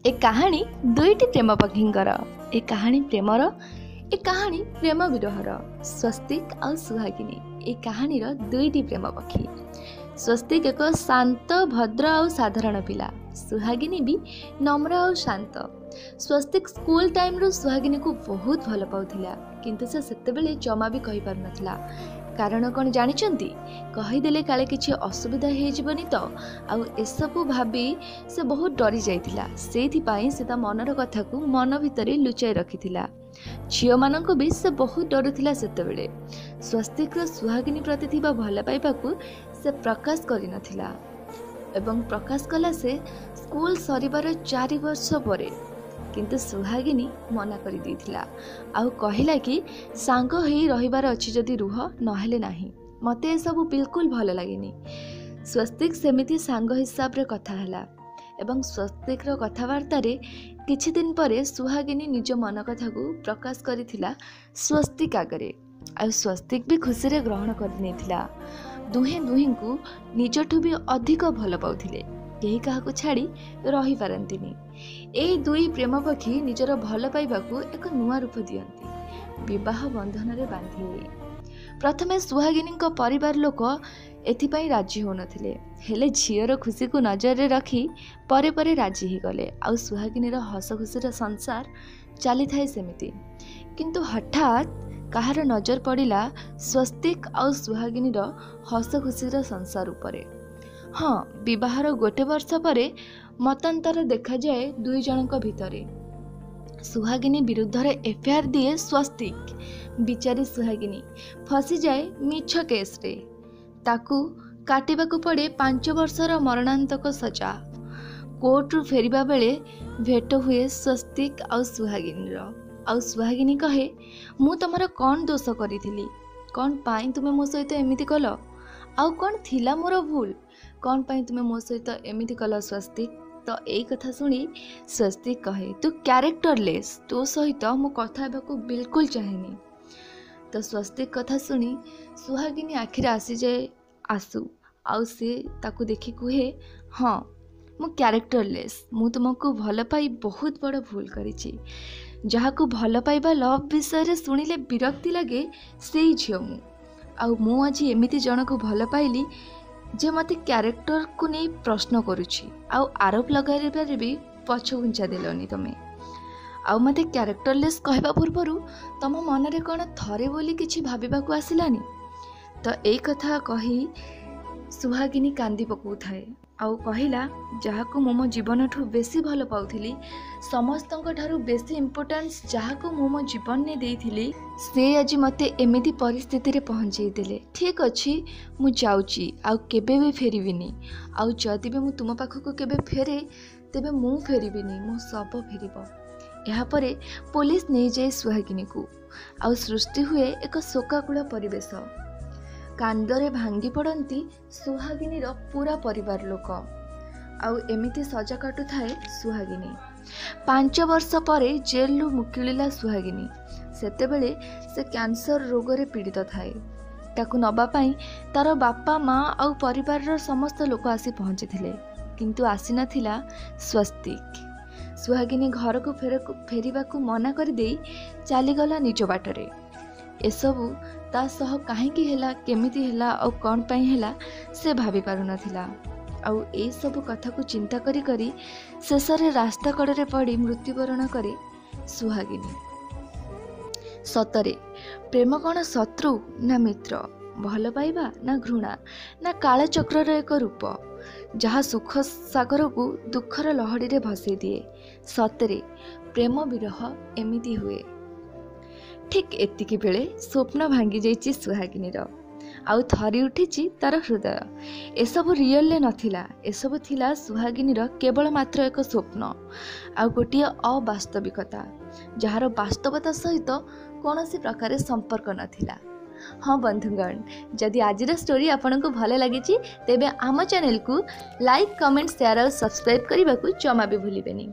ଏ କାହାଣୀ ଦୁଇଟି ପ୍ରେମ ପକ୍ଷୀଙ୍କର, ଏ କାହାଣୀ ପ୍ରେମର, ଏ କାହାଣୀ ପ୍ରେମ ବିରହର। ସ୍ୱସ୍ତିକ ଆଉ ସୁହାଗିନୀ ଏ କାହାଣୀର ଦୁଇଟି ପ୍ରେମ ପକ୍ଷୀ। ସ୍ୱସ୍ତିକ ଏକ ଶାନ୍ତ, ଭଦ୍ର ଆଉ ସାଧାରଣ ପିଲା। ସୁହାଗିନୀ ବି ନମ୍ର ଆଉ ଶାନ୍ତ। ସ୍ୱସ୍ତିକ ସ୍କୁଲ ଟାଇମ୍ରୁ ସୁହାଗିନୀକୁ ବହୁତ ଭଲ ପାଉଥିଲା, କିନ୍ତୁ ସେ ସେତେବେଳେ ଜମା ବି କହିପାରୁନଥିଲା। କାରଣ କ'ଣ ଜାଣିଛନ୍ତି? କହିଦେଲେ କାଳେ କିଛି ଅସୁବିଧା ହେଇଯିବନି ତ, ଆଉ ଏସବୁ ଭାବି ସେ ବହୁତ ଡରି ଯାଇଥିଲା। ସେଇଥିପାଇଁ ସେ ତା ମନର କଥାକୁ ମନ ଭିତରେ ଲୁଚାଇ ରଖିଥିଲା। ଝିଅମାନଙ୍କୁ ବି ସେ ବହୁତ ଡରୁଥିଲା ସେତେବେଳେ। ସ୍ୱସ୍ତିକର ସୁହାଗିନୀ ପ୍ରତି ଥିବା ଭଲ ପାଇବାକୁ ସେ ପ୍ରକାଶ କରିନଥିଲା, ଏବଂ ପ୍ରକାଶ କଲା ସେ ସ୍କୁଲ ସରିବାର 4 ବର୍ଷ ପରେ। କିନ୍ତୁ ସୁହାଗିନୀ ମନା କରିଦେଇଥିଲା ଆଉ କହିଲା କି ସାଙ୍ଗ ହେଇ ରହିବାର ଅଛି ଯଦି ରୁହ, ନହେଲେ ନାହିଁ, ମୋତେ ଏସବୁ ବିଲକୁଲ ଭଲ ଲାଗେନି। ସ୍ୱସ୍ତିକ ସେମିତି ସାଙ୍ଗ ହିସାବରେ କଥା ହେଲା, ଏବଂ ସ୍ୱସ୍ତିକର କଥାବାର୍ତ୍ତାରେ କିଛି ଦିନ ପରେ ସୁହାଗିନୀ ନିଜ ମନ କଥାକୁ ପ୍ରକାଶ କରିଥିଲା ସ୍ୱସ୍ତିକ ଆଗରେ, ଆଉ ସ୍ୱସ୍ତିକ ବି ଖୁସିରେ ଗ୍ରହଣ କରିନେଇଥିଲା। ଦୁହେଁ ଦୁହିଁଙ୍କୁ ନିଜଠୁ ବି ଅଧିକ ଭଲ ପାଉଥିଲେ, କେହି କାହାକୁ ଛାଡ଼ି ରହିପାରନ୍ତିନି। ଏଇ ଦୁଇ ପ୍ରେମ ପକ୍ଷୀ ନିଜର ଭଲ ପାଇବାକୁ ଏକ ନୂଆ ରୂପ ଦିଅନ୍ତି, ବିବାହ ବନ୍ଧନରେ ବାନ୍ଧି ହୁଏ। ପ୍ରଥମେ ସୁହାଗିନୀଙ୍କ ପରିବାର ଲୋକ ଏଥିପାଇଁ ରାଜି ହେଉନଥିଲେ, ହେଲେ ଝିଅର ଖୁସିକୁ ନଜରରେ ରଖି ପରେ ପରେ ରାଜି ହେଇଗଲେ, ଆଉ ସୁହାଗିନୀର ହସ ଖୁସିର ସଂସାର ଚାଲିଥାଏ ସେମିତି। କିନ୍ତୁ ହଠାତ୍ କାହାର ନଜର ପଡ଼ିଲା ସ୍ୱସ୍ତିକ ଆଉ ସୁହାଗିନୀର ହସ ଖୁସିର ସଂସାର ଉପରେ। ହଁ, ବିବାହର ଗୋଟେ ବର୍ଷ ପରେ ମତାନ୍ତର ଦେଖାଯାଏ ଦୁଇ ଜଣଙ୍କ ଭିତରେ। ସୁହାଗିନୀ ବିରୁଦ୍ଧରେ ଏଫଆଇଆର୍ ଦିଏ ସ୍ୱସ୍ତିକ। ବିଚାରୀ ସୁହାଗିନୀ ଫସିଯାଏ ମିଛ କେସ୍ରେ। ତାକୁ କାଟିବାକୁ ପଡ଼େ 5 ବର୍ଷର ମରଣାନ୍ତକ ସଜା। କୋର୍ଟରୁ ଫେରିବା ବେଳେ ଭେଟ ହୁଏ ସ୍ୱସ୍ତିକ ଆଉ ସୁହାଗିନୀର, ଆଉ ସୁହାଗିନୀ କହେ, ମୁଁ ତମର କ'ଣ ଦୋଷ କରିଥିଲି? କ'ଣ ପାଇଁ ତୁମେ ମୋ ସହିତ ଏମିତି କଲ? ଆଉ କ'ଣ ଥିଲା ମୋର ଭୁଲ? କ'ଣ ପାଇଁ ତୁମେ ମୋ ସହିତ ଏମିତି କଲ ସ୍ୱସ୍ତିକ? ତ ଏଇ କଥା ଶୁଣି ସ୍ୱସ୍ତିକ କହେ, ତୁ କ୍ୟାରେକ୍ଟରଲେସ୍, ତୋ ସହିତ ମୁଁ କଥା ହେବାକୁ ବିଲକୁଲ ଚାହେଁନି। ତ ସ୍ୱସ୍ତିକ କଥା ଶୁଣି ସୁହାଗିନୀ ଆଖିରେ ଆସିଯାଏ ଆସୁ, ଆଉ ସେ ତାକୁ ଦେଖି କୁହେ, ହଁ ମୁଁ କ୍ୟାରେକ୍ଟରଲେସ୍, ମୁଁ ତୁମକୁ ଭଲ ପାଇ ବହୁତ ବଡ଼ ଭୁଲ କରିଛି। ଯାହାକୁ ଭଲ ପାଇବା ଲଭ୍ ବିଷୟରେ ଶୁଣିଲେ ବିରକ୍ତି ଲାଗେ ସେଇ ଝିଅ ମୁଁ, ଆଉ ମୁଁ ଆଜି ଏମିତି ଜଣକୁ ଭଲ ପାଇଲି ଯେ ମୋତେ କ୍ୟାରେକ୍ଟରକୁ ନେଇ ପ୍ରଶ୍ନ କରୁଛି, ଆଉ ଆରୋପ ଲଗାଇବାରେ ବି ପଛଘୁଞ୍ଚା ଦେଲନି ତମେ। ଆଉ ମୋତେ କ୍ୟାରେକ୍ଟରଲେସ୍ କହିବା ପୂର୍ବରୁ ତମ ମନରେ କ'ଣ ଥରେ ବୋଲି କିଛି ଭାବିବାକୁ ଆସିଲାନି? ତ ଏଇ କଥା କହି ସୁହାଗିନୀ କାନ୍ଦି ପକାଉଥାଏ ଆଉ କହିଲା, ଯାହାକୁ ମୁଁ ମୋ ଜୀବନଠୁ ବେଶୀ ଭଲ ପାଉଥିଲି, ସମସ୍ତଙ୍କ ଠାରୁ ବେଶୀ ଇମ୍ପୋର୍ଟାନ୍ସ ଯାହାକୁ ମୁଁ ମୋ ଜୀବନରେ ଦେଇଥିଲି, ସେ ଆଜି ମୋତେ ଏମିତି ପରିସ୍ଥିତିରେ ପହଞ୍ଚେଇ ଦେଲେ। ଠିକ୍ ଅଛି, ମୁଁ ଯାଉଛି, ଆଉ କେବେ ବି ଫେରିବିନି। ଆଉ ଯଦି ବି ମୁଁ ତୁମ ପାଖକୁ କେବେ ଫେରେ, ତେବେ ମୁଁ ଫେରିବିନି, ମୋ ଶବ ଫେରିବ। ଏହାପରେ ପୋଲିସ ନେଇଯାଏ ସୁହାଗିନୀକୁ, ଆଉ ସୃଷ୍ଟି ହୁଏ ଏକ ଶୋକାକୁଳ ପରିବେଶ। କାନ୍ଦରେ ଭାଙ୍ଗି ପଡ଼ନ୍ତି ସୁହାଗିନୀର ପୁରା ପରିବାର ଲୋକ, ଆଉ ଏମିତି ସଜା କାଟୁଥାଏ ସୁହାଗିନୀ। 5 ବର୍ଷ ପରେ ଜେଲରୁ ମୁକୁଳିଲା ସୁହାଗିନୀ। ସେତେବେଳେ ସେ କ୍ୟାନ୍ସର ରୋଗରେ ପୀଡ଼ିତ ଥାଏ। ତାକୁ ନେବା ପାଇଁ ତାର ବାପା, ମା ଆଉ ପରିବାରର ସମସ୍ତ ଲୋକ ଆସି ପହଞ୍ଚିଥିଲେ, କିନ୍ତୁ ଆସିନଥିଲା ସ୍ୱସ୍ତିକ। ସୁହାଗିନୀ ଘରକୁ ଫେରିବାକୁ ମନା କରିଦେଇ ଚାଲିଗଲା ନିଜ ବାଟରେ। ଏସବୁ ତା ସହ କାହିଁକି ହେଲା, କେମିତି ହେଲା ଆଉ କ'ଣ ପାଇଁ ହେଲା ସେ ଭାବି ପାରୁନଥିଲା। ଆଉ ଏଇସବୁ କଥାକୁ ଚିନ୍ତା କରି କରି ଶେଷରେ ରାସ୍ତା କଡ଼ରେ ପଡ଼ି ମୃତ୍ୟୁବରଣ କରେ ସୁହାଗିନୀ। ସତରେ ପ୍ରେମ କ'ଣ ଶତ୍ରୁ ନା ମିତ୍ର? ଭଲ ପାଇବା ନା ଘୃଣା ନା କାଳଚକ୍ରର ଏକ ରୂପ, ଯାହା ସୁଖ ସାଗରକୁ ଦୁଃଖର ଲହଡ଼ିରେ ଭସେଇ ଦିଏ? ସତରେ ପ୍ରେମ ବିରହ ଏମିତି ହୁଏ। ଠିକ୍ ଏତିକି ବେଳେ ସ୍ୱପ୍ନ ଭାଙ୍ଗି ଯାଇଛି ସୁହାଗିନୀର, ଆଉ ଥରି ଉଠିଛି ତାର ହୃଦୟ। ଏସବୁ ରିଅଲରେ ନଥିଲା, ଏସବୁ ଥିଲା ସୁହାଗିନୀର କେବଳ ମାତ୍ର ଏକ ସ୍ୱପ୍ନ, ଆଉ ଗୋଟିଏ ଅବାସ୍ତବିକତା, ଯାହାର ବାସ୍ତବତା ସହିତ କୌଣସି ପ୍ରକାର ସମ୍ପର୍କ ନଥିଲା। ହଁ ବନ୍ଧୁଗଣ, ଯଦି ଆଜିର ଷ୍ଟୋରି ଆପଣଙ୍କୁ ଭଲ ଲାଗିଛି, ତେବେ ଆମ ଚ୍ୟାନେଲକୁ ଲାଇକ୍, କମେଣ୍ଟ, ସେୟାର ଆଉ ସବସ୍କ୍ରାଇବ୍ କରିବାକୁ ଜମା ବି ଭୁଲିବେନି।